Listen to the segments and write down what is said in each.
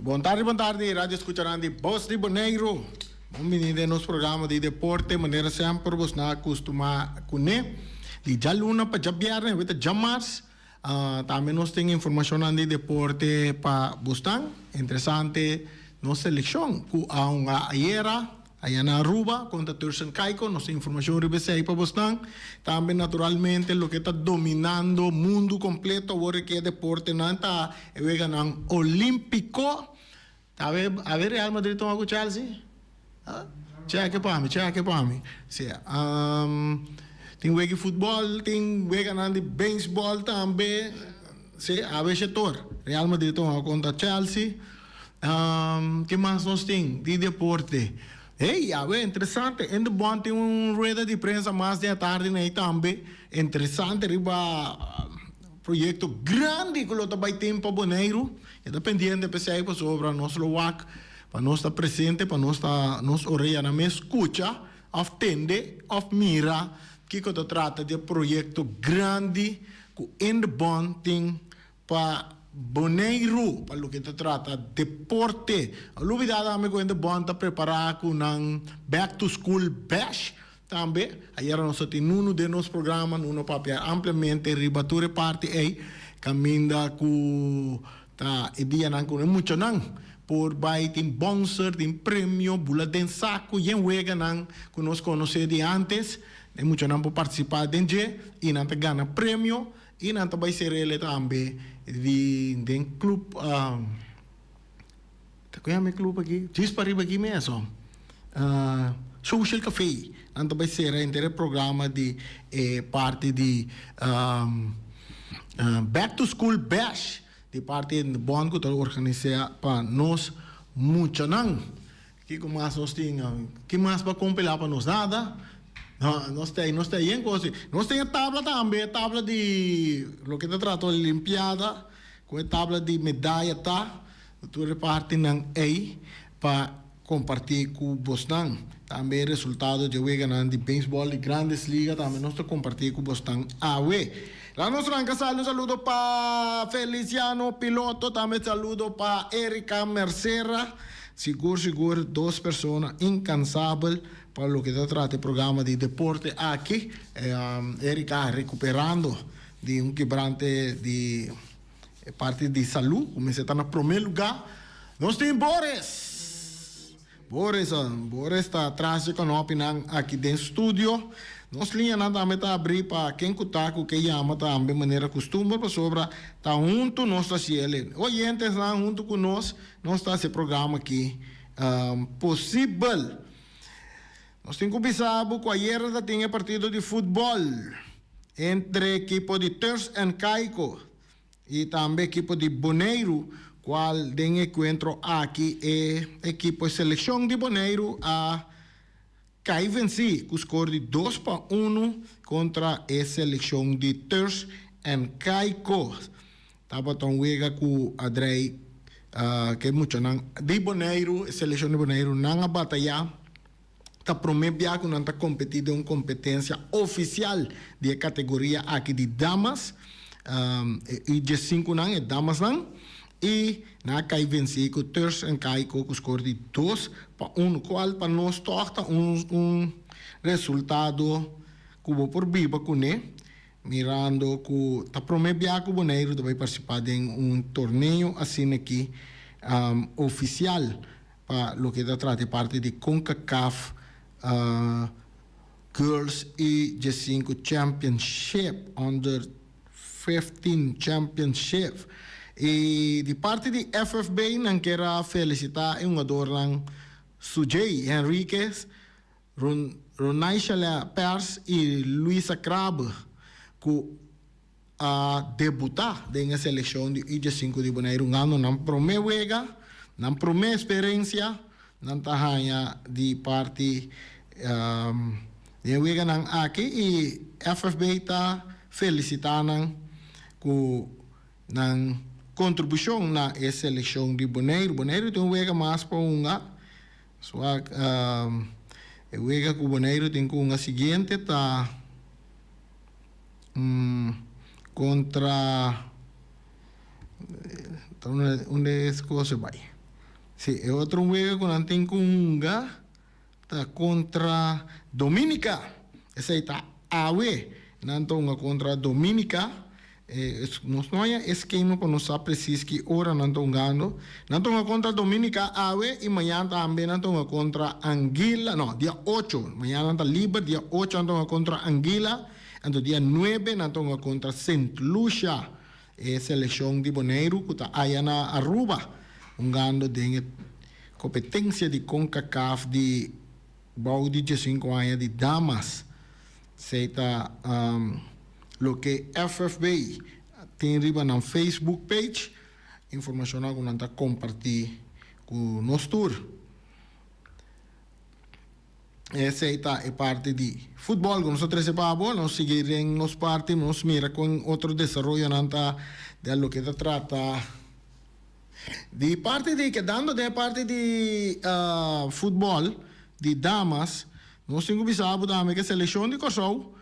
Bon tardi, bon tardi, radio escuchanan di Bos di Boneiru. Bon bini den nos programa di deporte, manera semper bos na acostuma cune. Di djaluna pa djabierne, awe ta djamars. Tambe nos tin informacionnan di deporte pa bosnan. Interesante nos seleccion cu a hunga ayera aya na Aruba contra Turks Caicos. Nos tin informacion riba esey pa bosnan. Tambe naturalmente loke ta dominando mundo completo awor ke deportenan ta e weganan olimpico. Awe awe Real Madrid tuma ku Chelsea? Cheke pa mi, cheke pa mi. Si, tin wega di futbòl, tin weganan di beisbòl tambe. Si, awe shetor. Real Madrid tuma kontra Chelsea. Ke mas nos tin di deporte? Hey, awe interesante. In de Bond tin un rueda di prensa mas den e tardi nei tambe. Interesante riba proyekto grandi ku lo ta bai tin pa Boneiru. E ta pendiente p'esei pasobra nos lo wak pa nos ta presente, pa nos ta nos oreanan mes skucha òf tende òf mira kiko ta trata di e proyekto grandi ku Indebon tin pa Boneiru pa loke ta trata deporte. No lubida tambe ku Indebon ta prepará ku nan Back to School Bash Tambe, ayera nos a tin Nunu den nos programa, Nunu a papia ampliamente riba tur e parti ei, caminda cu ta e dianan cu e muchanan por bay tin bonser, tin premio, bula den saco, yen weganan cu nos conoce di antes, e muchanan por participa den dje y nan ta gana premio y nan ta bay serele tambe di den club. Ta ku yama e club aki? Djis pariba aki meso. Social Café. Nan ta bai sera henter e programa di e parti di Back to School Bash di parti di Bond ku ta organisá pa nos muchanan. Kiko mas nos tin? Ki mas pa kompilá pa nos? Nada. No, nos ta nos ta yen kos. Nos tin e tabla tambe, e tabla di loke ta trata olimpiada ku e tabla di medaya ta. Tur e partinan ei pa kompartí ku bosnan. Tambe e resultado dje weganan di beisbòl di Grandes Liga tambe nos ta kompartí ku bosnan awe. La nos ranka sali un saludo pa Feliciano Piloto, tambe saludo pa Erika Mercera. Sigur sigur dos persona inkansabel pa loke ta trata e programa di deporte aki. Erika rekuperando di un kebrante di. E parti di salú ku mester ta na promé lugá. Nos tin Boris! Boris, Boris ta tras dje kanopinan aki den studio. Nos liñanan tambe ta abrí pa ken ku ta ku ke yama tambe manera kustumber pasobra ta huntu nos ta hasi el. Oyentesnan huntu ku nos, nos ta hasi e programa aki posibel. Nos tin ku bisa bo ku ayera ta tin e partido di futbòl entre ekipo di Turks and Caicos i tambe ekipo di Boneiru kual den e enkuentro aki e ekipo e selekshon di Boneiru a kai vensí ku skor di dos pa unu kontra e selekshon di Turks and Caicos. Tabata un wega ku a drei ku e muchanan di Boneiru, e selekshon di Boneiru nan a batayá. Ta promé bia ku nan ta kompetí den un kompetensia ofisial di e kategoria aki di damas, e U diesinkunan, e damasnan, i nan a kai vensí ku Turks en Caicos ku skor di 2-1, kual pa nos tòg ta un un resultado ku bo por biba kuné, mirando ku ta promé bia ku Boneiru ta bai partisipá den un torneo asin'aki ofisial. Pa loke ta trata e parti di Concacaf Girls y 15 Championship, Under 15 Championship. Y di parti di FFB nan kier a felicita e hungadornan Sujay Henriquez, Ronaishala Pers y Luisa Krabbe cu a debutá den e selekshon di U diesinku di Boneiru hungando nan promé wega, nan promé eksperensia nan ta haña di parti den e weganan aki i FFB ta felisitá nan ku nan kontribushon na e selekshon di Boneiru. Boneiru tin un wega mas pa hunga, swak e wega ku Boneiru tin ku hunga siguiente ta. Contra unda es cosa bai. Si, e otro wega ku nan tin ku hunga ta kontra Dominica. Esei ta awe. Nan ta hunga kontra Dominica. Nos no haña e skema pa nos sa presis ki ora nan ta hungando. Nan ta hunga kontra Dominica awe i mañan tambe nan ta hunga kontra Anguilla. No, dia ocho. Mañan nan ta liber, dia ocho nan ta hunga kontra Anguilla. Anto dia nuebe nan ta hunga kontra Sint Lucia. E selekshon di Boneiru ku ta aya na Aruba hungando den e kompetensia di Concacaf di bou di diesinku aña di damas. Esei ta loke FFB tin riba nan Facebook page, informashonnan ku nan ta kompartí ku nos tur. Esei ta e parti di futbòl ku nos a trese pa bo. Nos sigui den nos parti, nos mira kon otro desaroyonan ta den loke ta trata di parti di, kedando den e parti di futbòl di damas, nos tin ku bisa bo tambe ku e selekshon di Kòrsou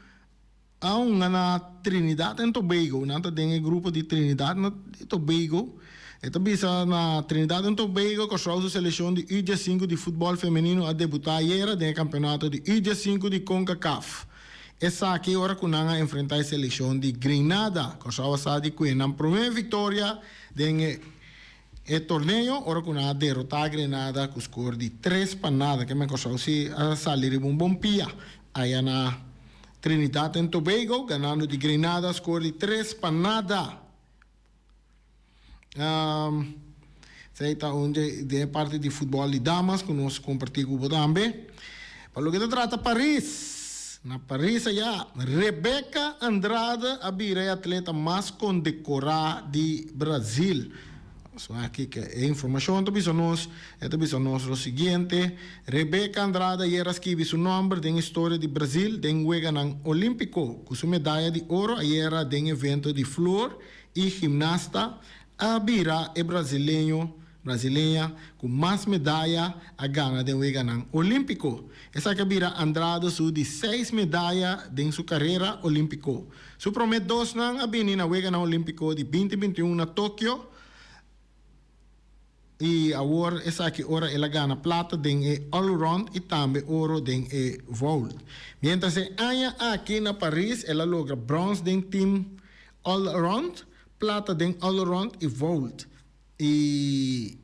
A hunga na Trinidad and Tobago, nan ta den e grupo di Trinidad y Tobago. E ta bisa na Trinidad and Tobago, Kòrsou su selekshon di U diesinku di futbòl femenino a debutá ayera den e kampeonato di U diesinku di Concacaf. Esaki ora ku nan a enfrentá e selekshon di Grenada. Kòrsou a sa di kue nan promé viktoria den e e torneo ora ku nan a derotá Grenada ku skor di tres pa nada. Ke men Kòrsou si a sali riba un bon pia aya na Trinidad and Tobago ganando di Grenada score di tres pa nada. Esei ta un di e parti di futbol di damas ku nos kompartí ku bo tambe. Pa loke ta trata Paris, na Paris ayá Rebeca Andrade a bira e atleta mas kondekorá di Brazil. So aki ke e informashon ta bisa nos, e ta bisa nos lo siguiente, Rebeca Andrade ayer a skibi su nòmber den historia di Brazil den Weganan Olímpiko ku su medaya di oro ayera den evento di floor i gimnasta a bira e brazileño brazileña ku mas medaya a gana den Weganan Olímpiko. Esaki a bira Andrade su di seis medaya den su karera olímpiko. Su promé dosnan a bini na Weganan Olímpiko di binti bintiun na Tokio i awor esaki ora el a gana plata den e all-around i tambe oro den e vault. Miéntras e aña aki na Paris el a logra bròns den team all-around, plata den all-around i vault i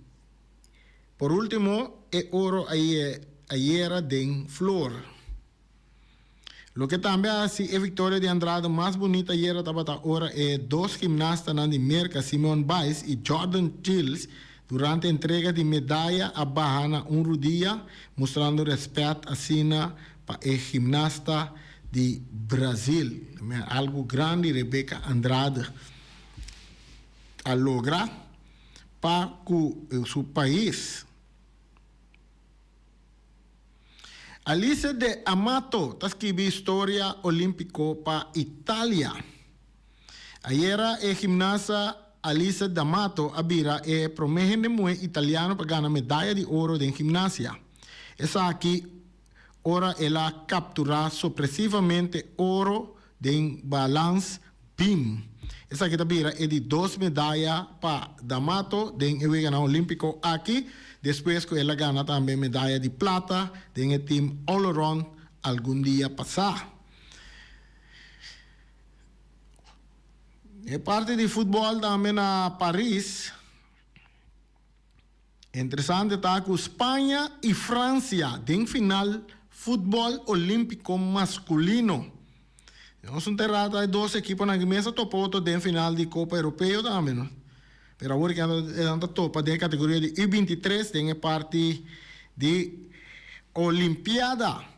por último e oro ayera den floor. Loke tambe a hasi e viktoria di Andrade mas bunita ayera tabata ora e dos gimnastanan di Merka Simone Biles i Jordan Chiles durante entrega di medaya a baha na un rudia mustrando rèspèt asina pa e gimnasta di Brazil. Algu grandi Rebeca Andrade a logra pa ku su pais. Alice de Amato ta skibi historia olímpiko pa Italia. Ayera e gimnasta Alice D'Amato a bira e promé hende muhé italiano pa gana medaya di oro den gimnasia. Esaki ora el a kapturá sorpresivamente oro den balans beam. Esaki ta bira e di dos medaya pa D'Amato den e Weganan Olímpiko aki, despues ku el a gana tambe medaya di plata den e team all-around algun dia pasá. E parti di futbòl tambe na Paris. Interesante ta ku Spaña i Fransia den final futbòl olímpiko maskulino. Nos un terata e dos ekiponan aki mes a topa otro den final di Kopa Europeo tambe no. Pero awor ke nan ta topa den e kategoria di U 23 den e parti di Olimpiada.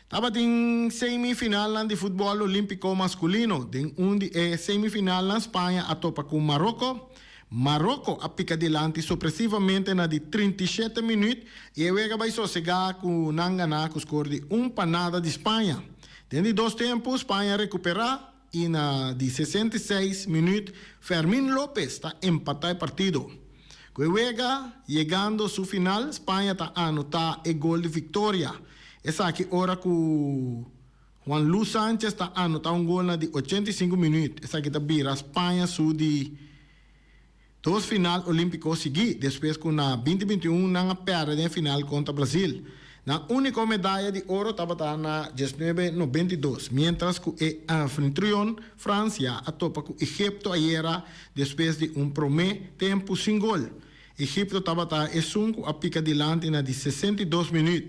Tabatin semifinalnan di futbòl olímpiko maskulino. Den un di e semifinalnan Spaña a topa ku Maroko. Maroko a pika dilanti sorpresivamente na di 37 minüt i e wega bai sosegá ku nan ganá ku skor di un pa nada di Spaña. Den di dos tempu Spaña a rekuperá i na di 66 minüt Fermin Lopez ta empatá e partido. Ku e wega yegando su final Spaña ta anotá e gol di viktoria. Esaki ora ku Juan Lu Sanchez ta anotá un gol na di 85 minüt. Esaki ta bira Spaña su di. Dos final olímpiko sigui despues ku na 2021 nan a pèrdè den final kontra Brazil. Nan úniko medaya di oro tabata na 1992, miéntras ku e anfitrion Fransia a topa ku Egipto ayera despues di un promé tempu sin gol. Egipto tabata esun ku a pika dilanti na di 62 minüt.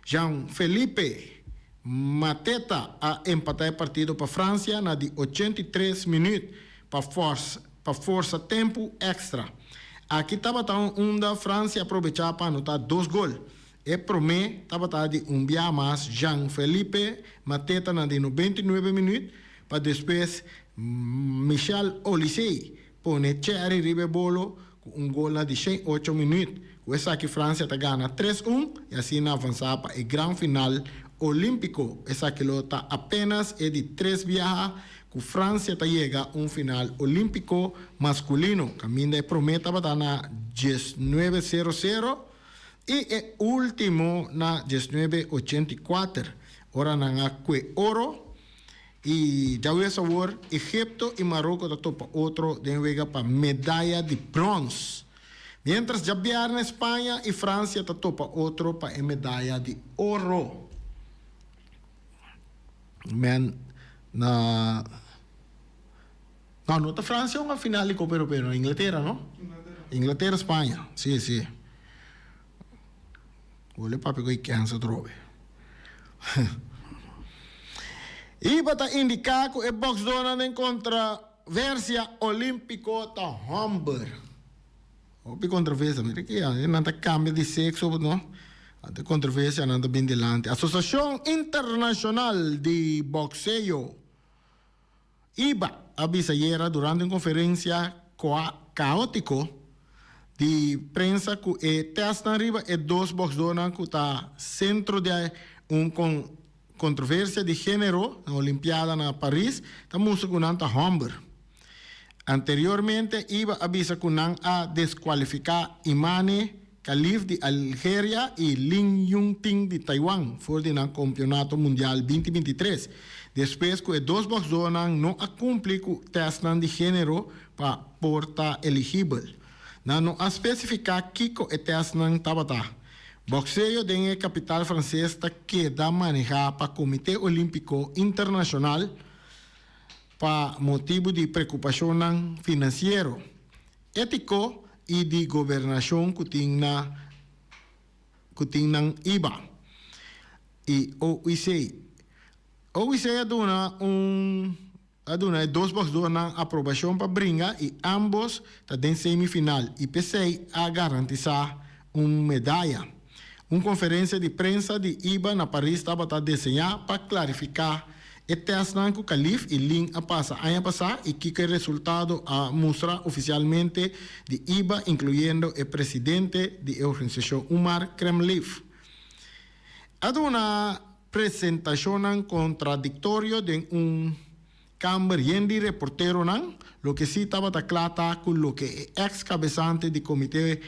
Jean Felipe Mateta a empatá e partido pa Fransia na di 83 minüt pa forsa tempu èkstra. Aki tabata un unda Fransia a probechá pa anotá dos gol. E promé tabata di un bia mas Jean Felipe Mateta na di 99 minüt pa despues Michel Olise pone chèri riba e bolo ku un gol na di 108 minüt. Ku esaki Fransia ta gana 3-1 i asina avansá pa e gran final olímpiko. Esaki lo ta apénas e di tres biaha ku Fransia ta yega un final olímpiko maskulino, kaminda e promé tabata na 1900 i e último na 1984, ora nan a kue oro. I djawees awor Egipto i Maroko ta topa otro den wega pa medaya di brons. Miéntras djabièrnè Spaña i Fransia ta topa otro pa e medaya di oro. Men na No, no ta Fransia un a final di Copa Europeo no, Inglatera no? Inglatera Spaña, si si. Wole papia ku e kèns atrobe. Iba ta indiká ku e bòksdónan den kontraversia olímpiko ta hòmber. Hopi kontroversia, mira ki ya, nan ta kambia di sekso, no? Ante kontroversia nan ta bin dilanti. Asosiashon Internashonal di Bòkseo, IBA, a bisa ayera durante un konferensia kaótiko di prensa ku e tèstnan riba e dos bòksdónan ku ta sentro di un kontroversia di género na Olimpiada na Paris ta mustra ku nan ta hòmber. Anteriormente IBA a bisa ku nan a deskualifiká Imane Khalif di Algeria i Lin Yung-ting di Taiwan for di nan Kampionato Mundial 2023, despues ku e dos bòksdónan no a kumpli ku tèstnan di género pa por ta eligibel. Nan no a spesifiká kiko e tèstnan tabata. Bòkseo den e kapital franses ta keda manehá pa Komité Olímpiko Internashonal pa motibu di preokupashonnan finansiero, étiko i di gobernashon ku tin na ku tin nan IBA i OIC. OIC a duna un a duna e dos bòksdornan aprobashon pa bringa i ámbos ta den semifinal i p'esei a garantisá un medaya. Un konferensia di prensa di IBA na Paris tabata deseñá pa klarifiká e tèstnan ku Khalif i Lin a pasa aña pasá i kiko e resultado a mustra ofisialmente di IBA inkluyendo e presidente di e organisashon Umar Kremlev. A duna presentashonnan kontradiktorio den un kamber yen di reporteronan. Loke sí tabata kla ta ku loke e eks kabesante di komité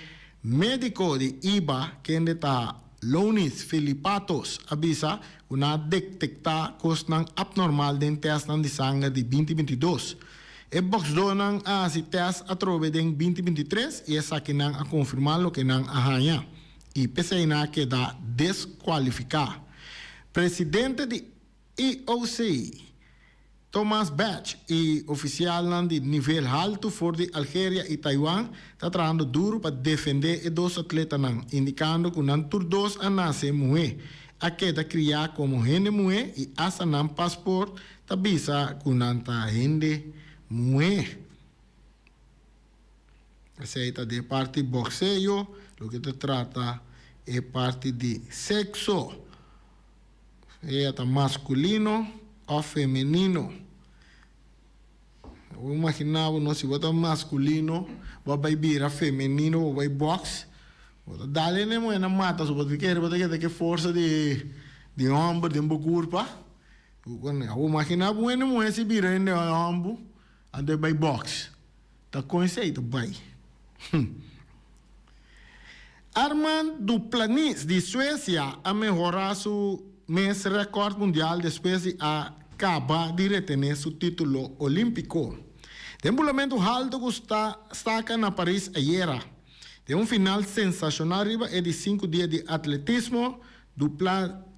médiko di IBA, kende ta Lounis Philippatos, a bisa ku nan a detektá kosnan apnormal den tèstnan di sanger di 2022. E bòksdónan a hasi tèst atrobe den 2023 i esakinan a konfirmá loke nan a haña i p'esei nan a keda deskualifiká. Presidente di IOC, Thomas Bach i ofisialnan di nivel haltu for di Algeria i Taiwan ta trahando duru pa defendé e dos atletanan, indikando ku nan tur dos a nase muhé, a keda kriá komo hende muhé i asta nan pasport ta bisa ku nan ta hende muhé. Esei ta di e parti bokseo, loke ta trata e parti di sekso. Sea ta maskulino òf femenino. Bo imaginá bo no, si bo ta maskulino, bo a bai bira femenino, bo bai bòks, bo ta dal hende muhé na mata, so bo ta kere bo ta keda ku e forsa di di hòmber den bo kurpa. Bo imaginá bo un hende muhé si bira hende hòmber, anto e bai bòks. Ta kon esei ta bai? Armand Duplantis di Suecia a mehorá su mes rèkòrt mundial despues di a kaba di retené su título olímpiko. Den bulamentu haltu ku staka na Paris ayera, den un final sensashonal riba e di sinku dia di atletismo,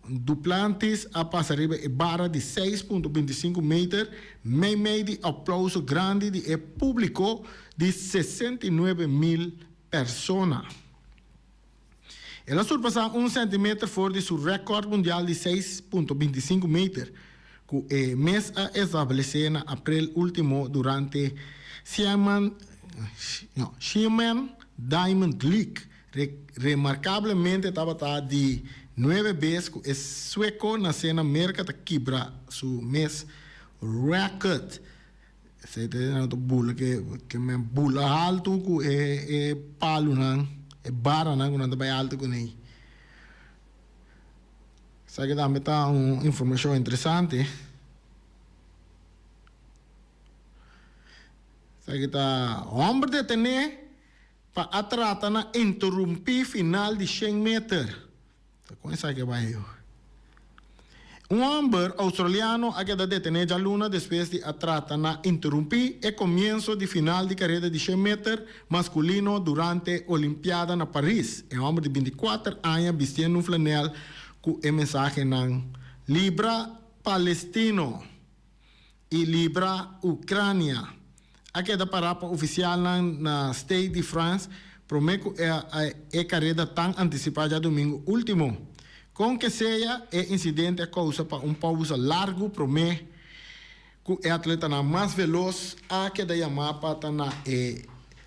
Duplantis a pasa riba e bara di 6.25 meter meimei di aplouso grandi di e públiko di 69,000 persona. El a surpasá un sèntimeter for di su rèkòrt mundial di 6.25 meter, ku e mes a establesé na aprel último durante Xiamen Diamond League. Remarkablemente tabata di nuebe bes ku e sueko nasé na Merka ta kibra su mes rèkòrt. Esei ta nan ta bula ke ke men bula haltu ku e e palunan, e baranan ku nan ta bai haltu kuné. Esaki tambe ta un informashon interesante. Esaki ta hòmber detené pa a trata na interumpí final di shen meter. Ta kon esaki a bai yo? Un hòmber oustraliano a keda detené djaluna despues di a trata na interumpí e komienso di final di kareda di shen meter maskulino durante Olimpiada na Paris. E hòmber di 24 aña bistiendo un flanèl ku e mensahenan Libra Palestino! i libra Ucrania a keda pará pa oficialnan na Stade de France promé ku e kareda tan antisipá djadumingu último. Kon ke sea, e insidente a kousa pa un pousa largu promé ku e atletanan mas velos a keda yamá pa ta na e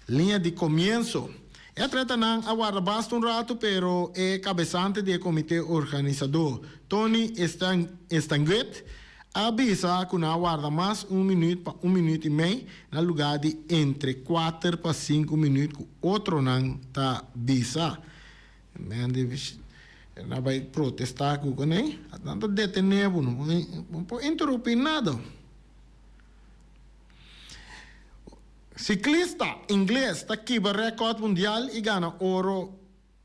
liña di komienso. E atletanan a warda basta un ratu pero e kabesante di e komité organisadó, Tony Estanguet, a bisa ku nan a warda mas un minüt pa un minüt i mei na lugá di entre kuater pa sinku minüt ku otronan ta bisa. Men di nan a bai protestá ku kuné, nan ta detené bo, no por interupí nada. Siklista ingles ta kibra rèkòrt mundial i gana oro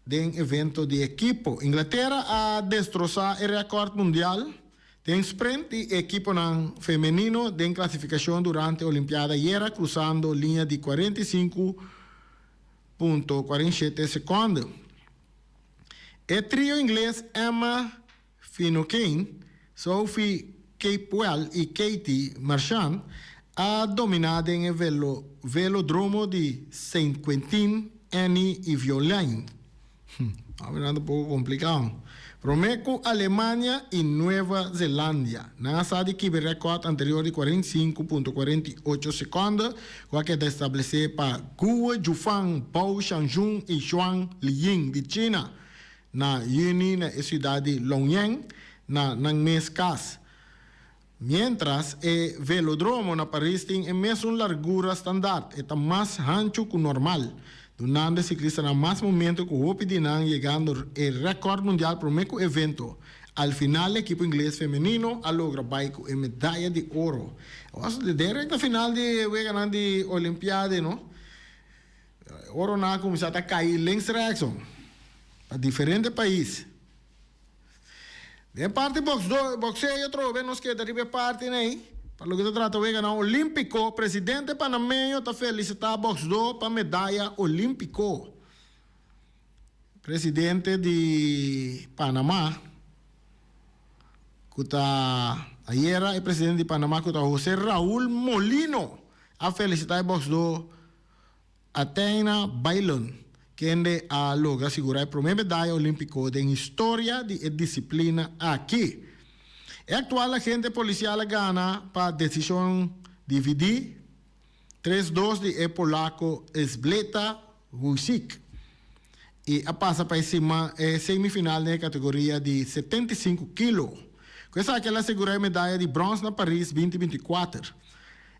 den evento di ekipo. Inglatera a destrosá e rèkòrt mundial den sprint di ekiponan femenino den klasifikashon durante Olimpiada ayera krusando liña di 45.47 sekònde. E trio ingles Emma Finucane, Sophie Capewell i Katie Marchant a dominá den e velodromo di Saint-Quentin, Annie i Violaine. Nan ta poko komplikado. Promé ku Alemania i Nueva Zelandia. Nan a sa di kibra rèkòrt anterior di 45.48 sekònde ku a keda establesé pa Guo Jufang, Bao Xiangjun i Zhuang Liying di China. Na yüni na e siudat di Longyang na nan mes kas. Miéntras e velodromo na Paris tin e mesun largura standaard, e ta mas hanchu ku normal, dunando e siklistanan mas momento ku hopi di nan yegando e rèkòrt mundial promé ku evento. Al final e ekipo ingles femenino a logra bai ku e medaya di oro. Den rekta final di e weganan di Olimpiade no. Oro nan a kuminsá ta kai links rechts pa diferente pais. Den parti bokseo atrobe nos keda riba e parti nei. Pa loke ta trata weganan olímpiko, presidente panameño ta felisitá boksdó pa medaya olímpiko. Presidente di Panama ku ta ayera e presidente di Panama ku ta José Raúl Molino a felisitá e boksdó Atheyna Bailon, kende a logra sigurá e promé medaya olímpiko den historia di e disiplina aki. E aktual agente polisial a gana pa desishon dividí, tres dos di e polako Elzbieta Wójcik i a pasa pa e semifinal den e kategoria di 75 kilo. Ku esaki el a sigurá e medaya di bròns na Paris 2024.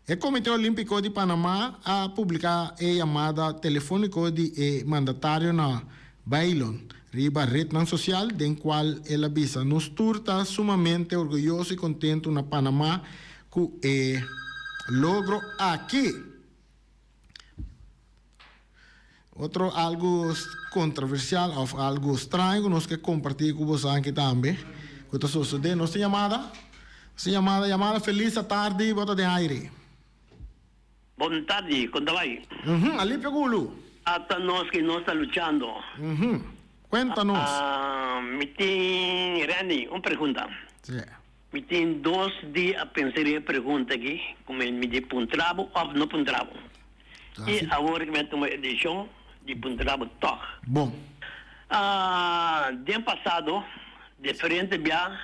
E Komité Olímpiko di Panamá a publiká e yamada telefóniko di e mandatario na Bailon riba retnan sosial den kual el a bisa nos tur ta sumamente orguyoso i kontentu na Panamá ku e logro aki. Otro algu kontroversial òf algu straño ku nos ke kompartí ku boso aki tambe ku ta sosodé. Nos tin yamada? Nos tin yamada? Yamada felis atardi bo ta den aire. Bon tardi, con ta bay? Uhum, Alipio Gulu. Ata nos que nos ta luchando. Uhum, cuéntanos. Mi tin, Randy, un pregunta. Sí. Mi tin dos dia a pensa riba e pregunta aki, cu mi di puntra bo of no puntra bo. Y awor cu mi a tuma e decision di puntra bo tog. Bon. Den pasado, diferente bia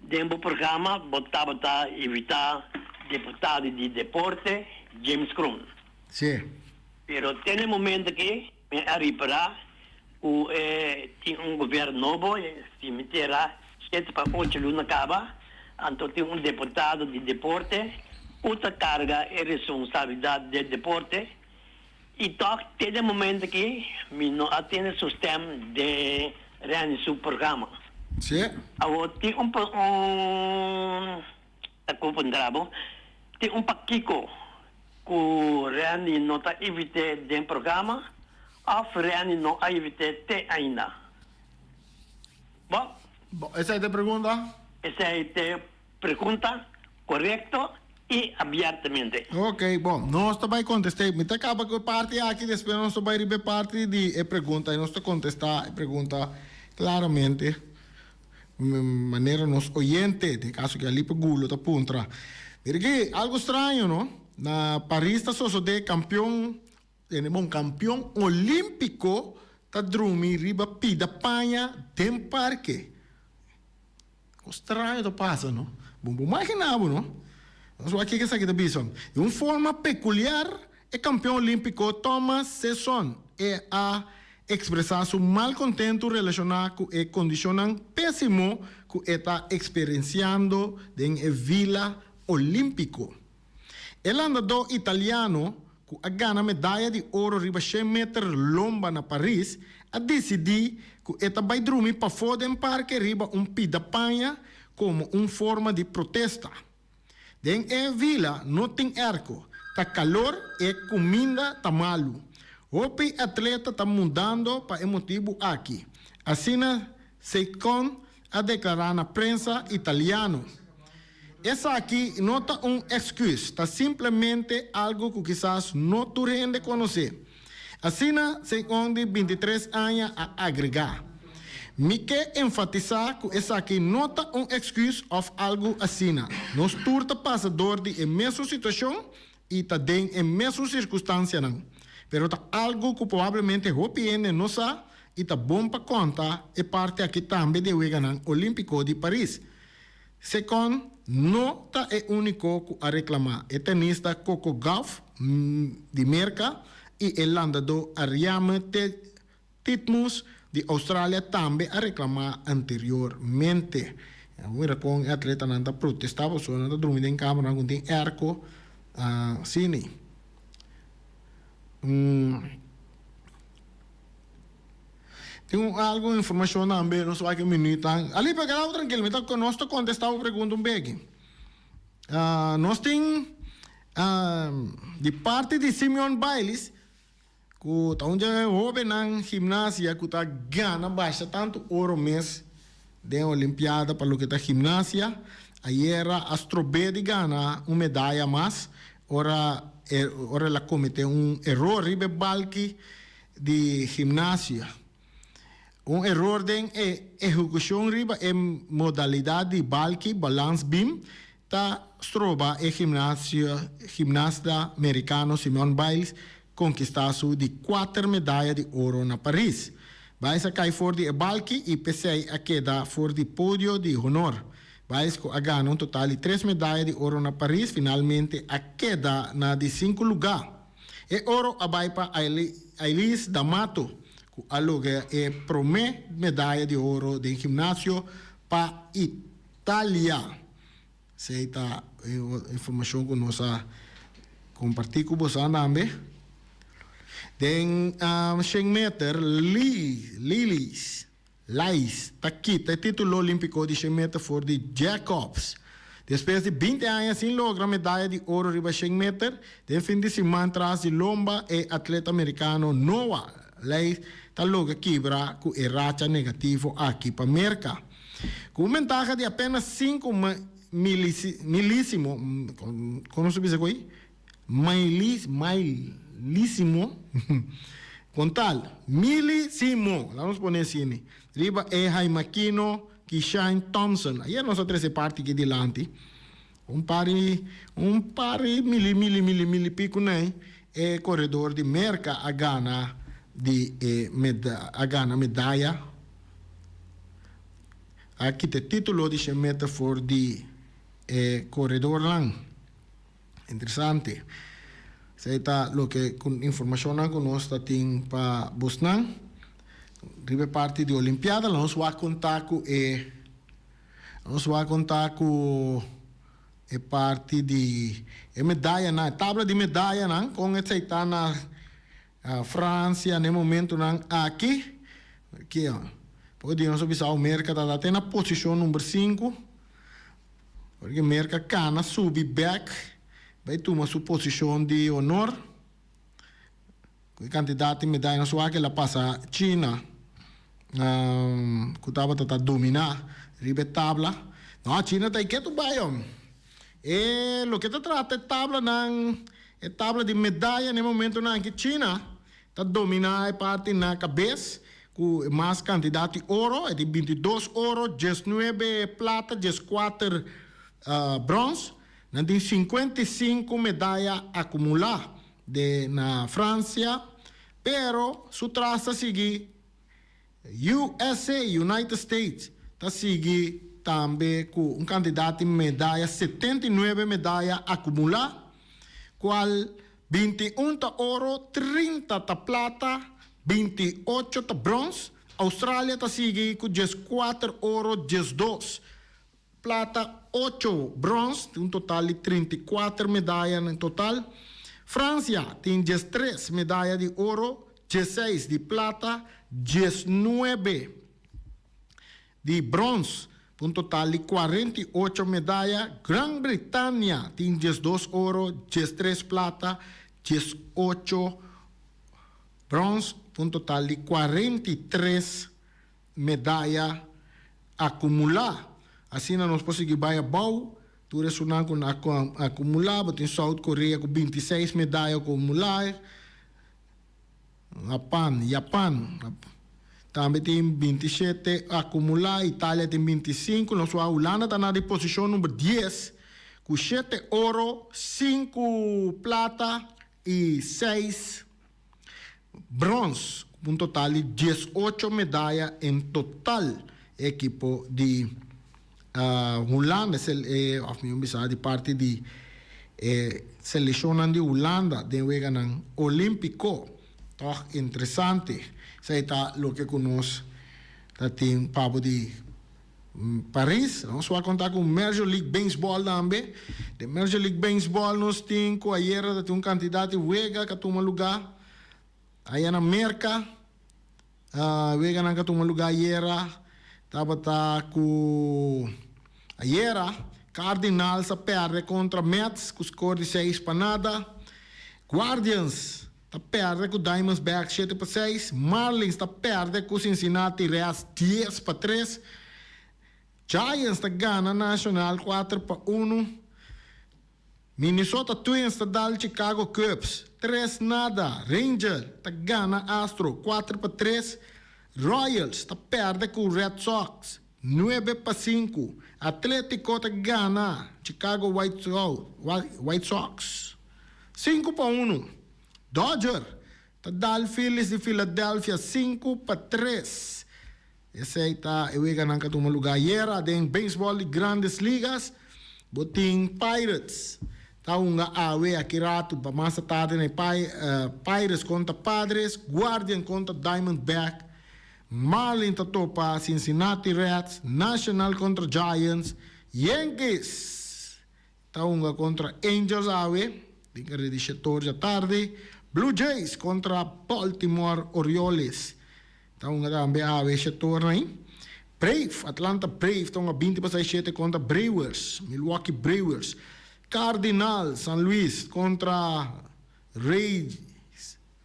Den bo programa bo tabata invitá diputado di deporte James Kroon. Sí. Pero te na e momento aki mi a ripará ku e tin un gobièrnu nobo, si mi tera shete pa ocho luna kaba, anto tin un diputado di deporte ku ta karga e responsabilidat den deporte i tòg te na e momento aki mi no a tende su stèm den Renny su programa. Sí. Awor tin un un ta ku puntra bo, tin un pakiko ku Renny no ta invit'é den programa òf Renny no a invit'é te ainda? Bo? Bo, esei ta e pregunta? Esei ta e pregunta korekto i abiertamente. Ok, bon, nos ta bai kontest'é. Mi ta kaba ku e parti aki, despues nos ta bai riba e parti di e pregunta i nos ta kontestá e pregunta klaramente, manera nos oyente, den kaso ku Alipe Gulo ta puntra. Mira aki, algu straño, no? Na Paris ta sosodé kampion, tene bon, kampion olímpiko ta drumi riba pida paña den parke. Cos straño ta pasa, no? Bo por magina bo, no? Nos wak kiko esaki ta bisa. Di un forma peculiar, e campeon olimpico Thomas Sesson e a expresa su malcontento relaciona cu e condicionnan pesimo cu e ta experienciando den e Vila Olimpico. E landadó italiano, ku a gana medaya di oro riba shen meter lomba na Paris, a disidí ku e ta bai drumi pafó den parke riba un pida paña komo un forma di protesta. Den e vila no tin èrko, ta kalor e kuminda ta malu. Hopi atleta ta mudando pa e motibu aki, asina Seikon a deklará na prensa italiano. Esaki no ta un èksküs, ta simplemente algu ku kisas no tur hende konosé. Asina Segon di 23 aña a agregá. Mi ke enfatisá ku esaki no ta un èksküs òf algu asina. Nos tur ta pasa dor di e mesun situashon i ta den e mesun sirkunstansianan. Pero ta algu ku probablemente hopi hende no sa i ta bon pa konta e parti aki tambe di e Weganan Olímpiko di Paris. Secon no ta e úniko ku a reklamá. E tenista Coco Gauff di Merka i e landadó Ariame Titmus di Australia tambe a reklamá anteriormente. A mira kon e atletanan ta protestá pasobra nan ta drumi den kameranan ku tin airco asina. Tin un algo informacion tambe, nos wak e minuutnan. Ali, pero keda bo trankil, mi ta, nos ta contesta bo pregunta un beki. Nos tin di parti di Simeon Biles, cu ta un dje hobennan gimnasia cu ta gana basha tanto oro mes den Olimpiada pa loke ta gimnasia. Ayera a strob'é di gana un medaya mas ora ora el a comete un eror riba e balki di gimnasia. Un eror den e ehekushon riba e modalidat di balki, balance beam, ta stroba e gimnasta merikano Simone Biles konkistá su di kuater medaya di oro na Paris. Biles a kai for di e balki i p'esei a keda for di podio di honor. Biles ku a gana un total di tres medaya di oro na Paris finalmente a keda na di sinku lugá. E oro a bai pa Ailys D'Amato, ku a logra e promé medaya di oro den gimnasio pa Italia. Esei ta e informashon ku nos a kompartí ku boso tambe. Den shen meter, Lilies Lais ta kita e titulo olimpico di shen meter for di Jacobs. Despues di 20 aña sin logra medaya di oro riba shen meter, den fin di siman tras di lomba e atleta mericano Noah Lyles ta logra kibra cu e racha negativo aki pa Merca. Cu un bentaha di apenas 5 milisimo, como se bisa cu ei? Mailisimo, kon tal, Milisimo, laga nos pone asina, riba e haimakino Kishine Thompson. Ayer nos a trese parti aki dilanti. Un par di un par di mili mili mili mili pico nei e koredor di Merka a gana di e meda a gana medaya a kita e titulo di shen meter for di e koredornan. Interesante. Esei ta loke ku informashonnan ku nos ta tin pa bosnan riba e parti di olimpiada. Nos wak konta ku e. Nos wak konta ku e parti di e medayanan, e tabla di medayanan kon esei ta na Fransia na e momentunan aki. Ki poko di nos a bisa Merka ta te na posishon number sinku. Porque Merka kana subi bek bai tuma su posishon di honor. Ku e kantidat di medaya nos wak el a pasa China ku tabata ta dominá riba e tabla. No, China ta e ketu bai hom. E loke ta trata e tablanan, e tabla di medaya na e momentunan aki China ta dominá e parti na kabes ku mas kantidat di oro, e tin 22 oro, 19 plata, 14 brons. Nan tin 55 medaya akumulá. De na Francia, pero su tras ta sigui USA, United States, ta sigui tambe cu un cantidad di medaya, 79 medaya acumula, cual 21 ta oro, 30 ta plata, 28 ta brons. Australia ta sigui cu 14 oro, 12 Plata, ocho brons, tin un total di 34 medaya na total. Francia tin 13 medaya di oro, 16 di plata, 19 di brons, pa un total di 48 medaya. Gran Bretania tin 12 oro, 13 plata, 18 brons, pa un total di 43 medaya akumulá. Asina nos por sigui bai abou. Tur esunnan ku a akumulá, bo tin South Korea ku 26 medaya akumulá, Japan, Japan, tambe tin 27 akumulá, Italia tin 25, nos wak Hulanda ta na di posishon number 10 ku shete oro, sinku plata i seis Brons, ku un total di 18 medaya en total. E ekipo di Hulanda, òf mihó bisa di parti di e selekshonnan di Hulanda den Weganan Olímpiko. Tòg interesante. Esei ta loke ku nos ta tin pa bo di Paris. Nos wak konta ku Major League Baseball tambe. Den Major League Baseball nos tin ku ayera ta tin un kantidat di wega ku a tuma lugá aya na Merka. Weganan ku a tuma lugá ayera tabata ku ayera Cardinals a pèrdè kontra Mets ku skor di 6-0. Guardians ta pèrdè ku Diamondbacks 7-6, Marlins ta pèrdè ku Cincinnati Reds 10-3, Giants ta gana National 4-1, Minnesota Twins ta dal Chicago Cubs 3-0, Ranger ta gana Astro 4-3, Royals ta pèrdè ku Red Sox 9-5, Atletico ta gana Chicago White Sox 5-1. Dodger ta dal Phillies di Philadelphia 5-3. Esei ta e weganan ku a tuma lugá ayera den beisbòl di Grandes Ligas. Bo tin Pirates ta hunga awe aki ratu pa mas tardi na e Pirates kontra Padres, Guardian kontra Diamondback, Marlin ta topa Cincinnati Reds, National kontra Giants, Yankees ta hunga kontra Angels awe den kare di shetor djatardi, Blue Jays kontra Baltimore Orioles ta hunga tambe awe shetor nai. Brave, Atlanta Brave ta hunga binti pa 6 shete kontra Brewers, Milwaukee Brewers. Cardinal, San Luis kontra Rays,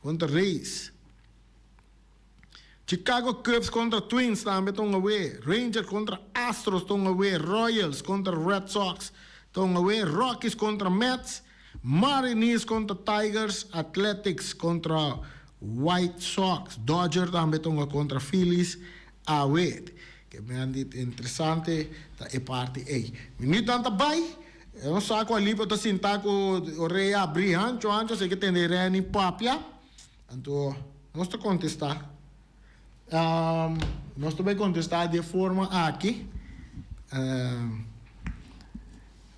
kontra Rays. Chicago Cubs kontra Twins tambe ta hunga awe, Rangers kontra Astros ta hunga awe, Royals kontra Red Sox ta hunga awe, Rockies kontra Mets, Mariners kontra Tigers, Athletics kontra White Sox, Dodger tambe ta hunga kontra Phillies awe. Ke men di interesante ta e parti ei. Minuutnan ta bai, e un sa ku Alipio ta sinta ku orea abri hancho hancho así ke tende Renny papia. Anto nos ta kontestá. Nos ta bai kontestá di e forma aki,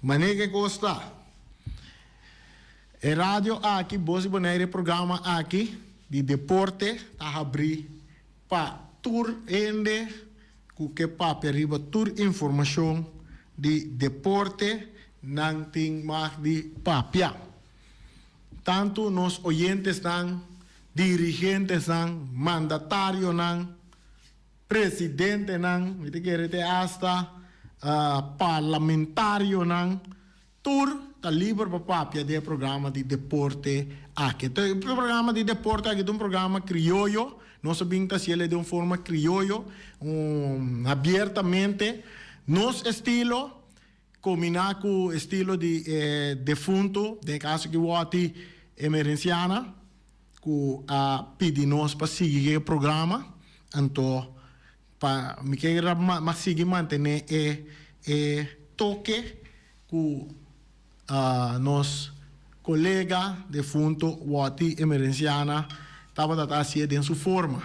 Manera ke kos ta. E radio aki, Bos di Bonaire, e programa aki di deporte ta habrí pa tur hende ku ke papia riba tur informashon di deporte, nan tin mag di papia. Tantu nos oyentesnan, dirigentesnan, mandatarionan, presidentenan, mi ta kere te hasta parlamentarionan, tur ta liber pa papia den e programa di deporte aki. E programa di deporte aki ta un programa krioyo, nos a bin ta hasiel den un forma krioyo, abiertamente, nos estilo. Kombiná ku estilo di e defuntu, den e kaso aki Wòti Emerenciana, ku a pidi nos pa sigui e programa, anto pa mi ke mas sigui mantené e e toke ku nos kolega defuntu Wòti Emerenciana tabata ta hasié den su forma.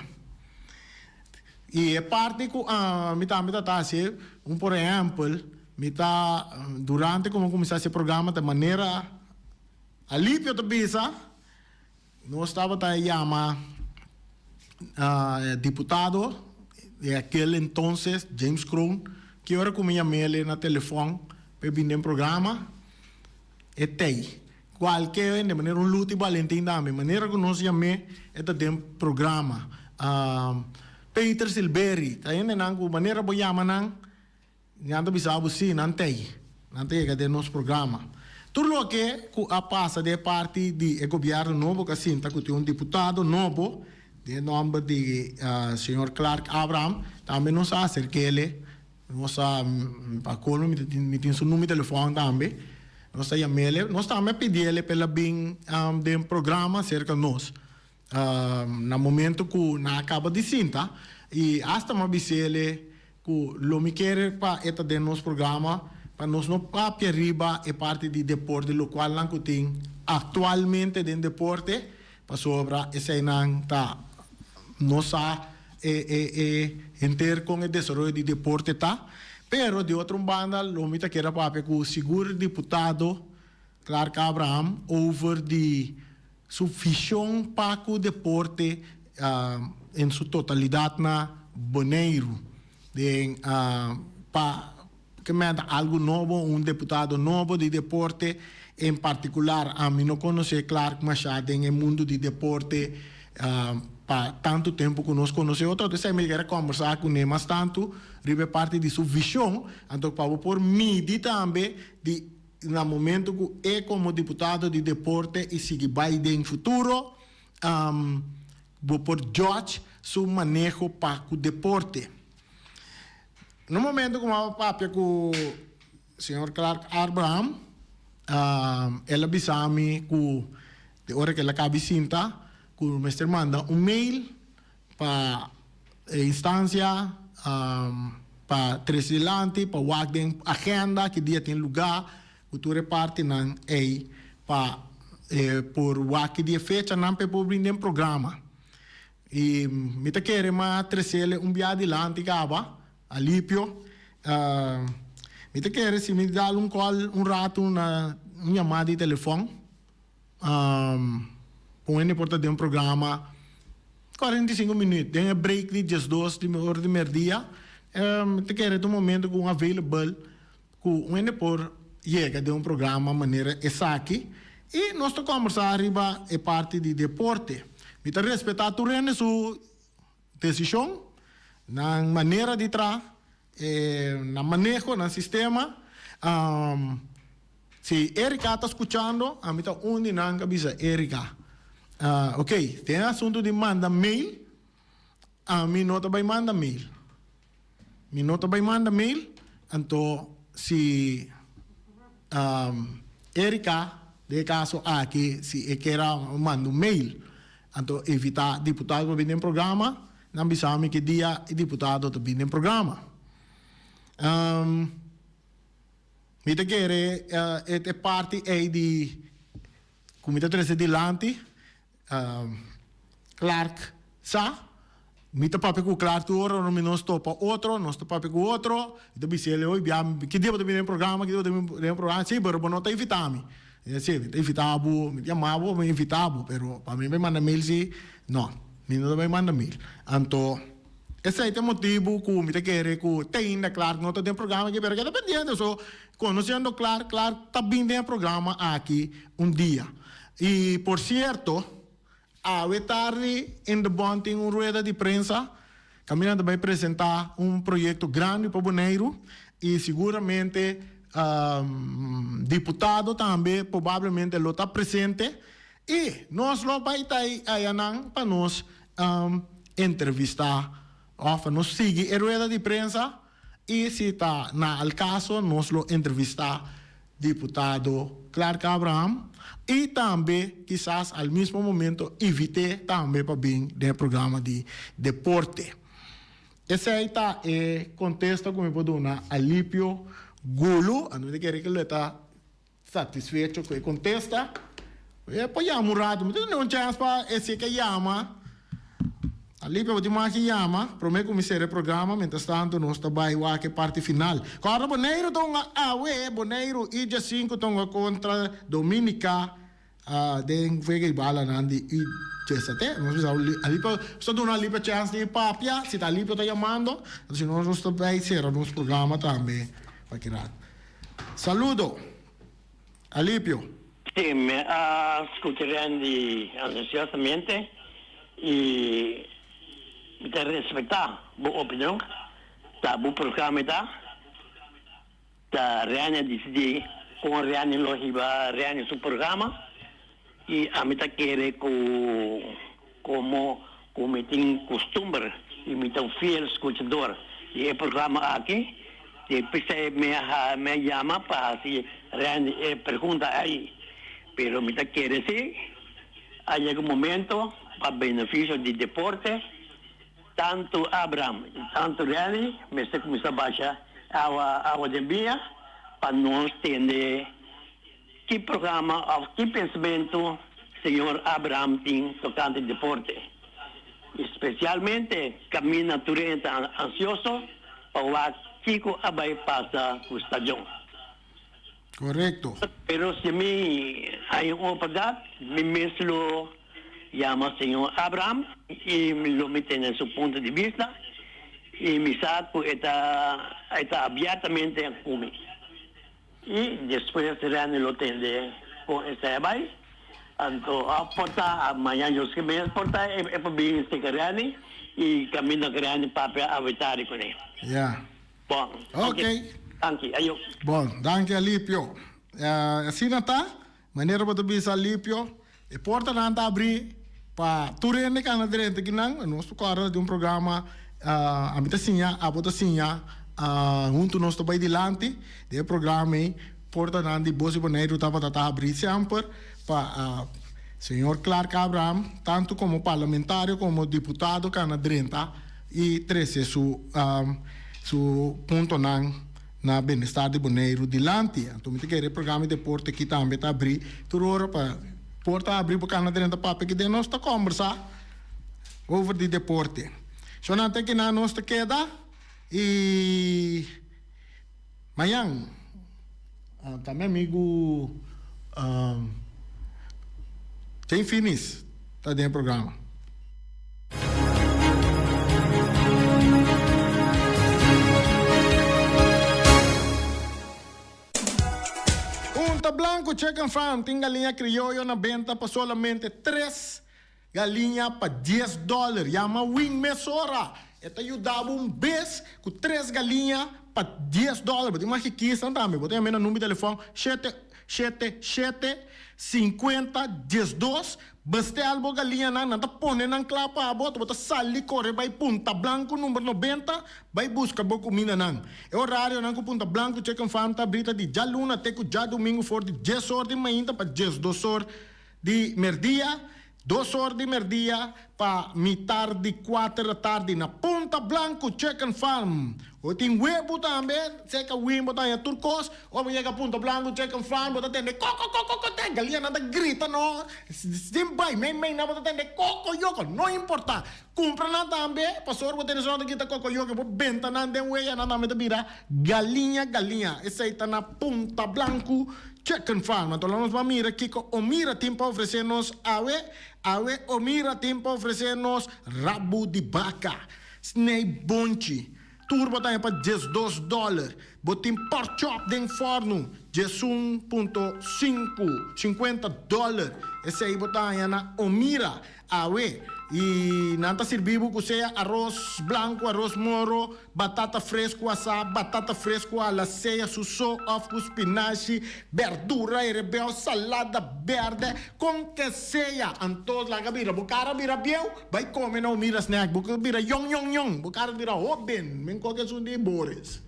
I e parti ku ami tambe ta ta hasi, un por ehèmpel, mi ta durante ku mi a kuminsá hasi e programa ta manera Alipio ta bisa, nos tabata yama diputado di akel entonces, James Kroon, ki ora ku mi yam'el na telefòn pa e bini den programa, e tei. Kualke hende, manera un Luti Balentin tambe, manera ku nos yam'é e ta den programa. Peter Silberi, ta hendenan ku manera bo yama nan, nan ta bisa bo si, nan t'ei, nan ta yega den nos programa. Tur loke ku a pasa den e parti di e gobièrnu nobo ku a sinta ku tin un diputado nobo, den nòmber di señor Clark Abraham, tambe nos a aserk'é. Nos a, pa colmo mi tin mi tin su numero di telefon tambe, nos a yam'ele, nos tambe a pidiele pa el a bin den programa cerca nos na momento cu nan a caba di sinta y hasta mi a bis'ele cu lo mi kere pa e ta den nos programa pa nos no papia riba e parti di deporte locual nan cu tin actualmente den deporte pasobra eseinan ta nos sa e e e henter kon e desaroyo di deporte ta, pero di otro un banda lo mi ta kere a papia ku sigur diputado Clark Abraham over di su vishon pa ku deporte en su totalidat na Boneiru den pa ke menta algu nobo un deputado nobo di deporte en partikular ami no konosé Clark masha den e mundu di deporte pa tantu tempu ku nos konosé otro entonces mi kier a kòmbersá kuné mas tantu riba e parti di su vishon anto pa bo por midi tambe di na momento ku e komo diputado di deporte i sigui bai den futuro bo por judge su maneho pa ku deporte. Na un momento ku mi a papia ku señor Clark Abraham, el a bisa mi ku di ora ku el a kabi sinta ku mester manda un mail pa e instansia pa trese dilanti pa wak den agenda ki dia tin luga ku tur e partinan ei pa por wak ki dia fechanan pa e por bini den programa. I mi ta kere ma tresele un bia dilanti kaba, alipio. Mi ta kere si mi dal un call un ratu na un yamada di telefon, un hende por ta den un programa 45 minuut, den e break di 12 di ora di merdia, mi ta kere ta un momento ku un available ku un hende por yega den un programa manera esaki i nos ta kòmbersá riba e parti di deporte. Mi ta respetá tur hende su desishon, nan manera di traha, nan maneho, nan sistema. Si Erika ta skuchando, ami ta un di nan ku a bisa Erika, ok, den e asuntu di manda mail, Ami no ta bai manda mail. Mi no ta bai manda mail, anto si Erika Den e kaso aki si e kier a manda un mail anto invitá diputado pa bini den programa, nan bisa mi ki dia e diputado ta bini den programa. Mi ta kere e parti ei di ku mi ta trese dilanti Clark sa. Mi ta papia ku Clark tur ora, ora mi nos topa otro, nos ta papia ku otro. Mi ta bisa el, oye bia, ki dia bo ta bini den programa, ki dia bo ta bini den programa? Si, pero bo no ta invita mi. Mi ta si, mi ta invita bo, mi ta yama bo, mi invita bo, pero pa mi bai manda mail si, no, mi no ta bai manda mail. Anto. Esei ta e motibu ku mi ta kere ku te ainda Clark no ta den programa aki, pero keda pendiente. So, konosiendo Clark, Clark ta bin den e programa aki un dia. I por sierto, awe tardi in de Bond tin un rueda di prensa kaminda ta bai presentá un proyekto grandi pa Boneiru i siguramente diputado tambe probablemente lo ta presente i nos lo bai ta ayanan pa nos entrevistá òf pa nos sigui e rueda di prensa i si ta na al kaso nos lo entrevistá diputado Clark Abraham i tambe kisas al mismo momento invit'é tambe pa bin den e programa di deporte. Esei ta e kontesta ku mi por duna Alipio Gulu. A no ta kere ku lo e ta Satisfecho cu e contesta, e por yama un rato. Mi ta duna un chance pa esey ke yama. Alipia bo tin mas ke yama prome cu mi cera e programa. Mientras tanto nos ta bay wak e parti final. Corda Boneiru ta hunga awe. Boneiru y Djacinco ta hunga contra Dominica den wega y balanan di U diesate. Nos bisa Alipia, nos ta duna Alipia chance di papia. Si ta Alipia ta yamando, si no nos ta bay cera nos programa tambe pa ki rato. Saludo. Alipio. Sí, mi a scucha Randy ansiosamente y mi ta respecta bo opinion. Ta bo programa ta. Ta Randy a dicidi con Randy lo hiba Randy su programa y ami ta kere cu como cu mi tin custumber y mi ta un fiel scuchador di e programa aki, di p'esei mi a mi a yama pa haci Randy e pregunta ei. Pero mi ta kere si a yega un momento pa beneficio di deporte, tanto Abraham y tanto Randy mester cuminsa basha awa awa den biña pa nos tende Ki programa of ki pensamentu señor Abraham tin tocante deporte? Y specialmente caminda tur hende ta ansioso pa wak kico a bay pasa cu stadion. Correcto. Pero si mi hay un oportunidad, mi mes lo yama señor Abraham y lo mi tene su punto di bista y mi sa cu e ta e ta abiertamente cu mi. I despues Randy lo tende kon esei a bai. Anto a porta mañan yo skirbi es porta e por bin seka Randy i kaminda ku Randy papia awetari kuné. Ya. Bon. Ok. Danki. Ayo. Bon, danki Alipio. Asina ta, manera bo ta bisa Alipio, e portanan ta abrí pa tur hende ku anda drenta kinan. Nos ta kòrda di un programa Ami ta siña, abo ta siña, huntu nos ta bai dilanti. Den e programa ei portanan di Bos di Boneiru tabata ta abrí semper pa señor Clark Abraham, tantu komo parlamentario komo diputado ku anda drenta i trese su su puntonan na benestar di Boneiru dilanti. Anto mi ta kere e programa di deporte aki tambe ta abrí tur ora pa por ta abrí bo kana drenta papia aki den nos ta kombersá over di deporte. So nan ta kinan nos ta keda i mañan ta mi amigu Jane Finis ta den e programa. Punta Blanco Chicken Farm tin galiña crioyo na benta pa solamente tres galiña pa dies dòler. Yama Win mesora! E ta yuda bo un bes ku tres galiña pa dies dòler. Bo tin mas kikisnan tambe. Bo ta yama e na number di telefòn shete shete shete sinkuenta diesdos. Bestel bo galiñanan, nan ta pone nan kla pa bo, bo ta sali kore bai Punta Blanco number 90, bai buska bo kumindanan. E orarionan ku Punta Blanco Chicken Farm ta abrí ta di djaluna te ku djadumingu for di 10 or di mainta pa 12 or di merdia, 2 or di merdia pa mitar di 4 atardi na Punta Blanco Chicken Farm. Bo tin webu tambe, seka wimbo ta haña tur kos. Ora bo yega Punta Blanco Chicken Farm, bo ta tende koko koko koko, galiñanan ta grita no, sin bai mei mei nan bo ta tende koko yoko, no importa. Kumpra nan tambe, pasobra bo tende esnan ta grita koko yoko, bo benta nan den weya, nan tambe ta bira galiña galiña. Esei ta na Punta Blanco Chicken Farm. Anto nos ban mira kiko Omira tin pa ofresé nos awe. Awe Omira tin pa ofresé nos rabu di baka, snei bonchi, tur bo ta haña pa 12 dòler. Bo tin pork chop den fòrnu, 11.5, 50 dòler. Esei bo ta haña na Omira awe. I nan ta sirbi bo ku sea aros blanku, aros moro, batata fresku asá, batata fresku ala sea su so òf ku spinashi, berdura herebeu, salada bèrdè, kon ke sea. Anto laga bira bo kara bira bieu, bai kome na Omira Snack. Bo bira yòn yòn yòn, bo kara bira hóben, men koke esun di Boris.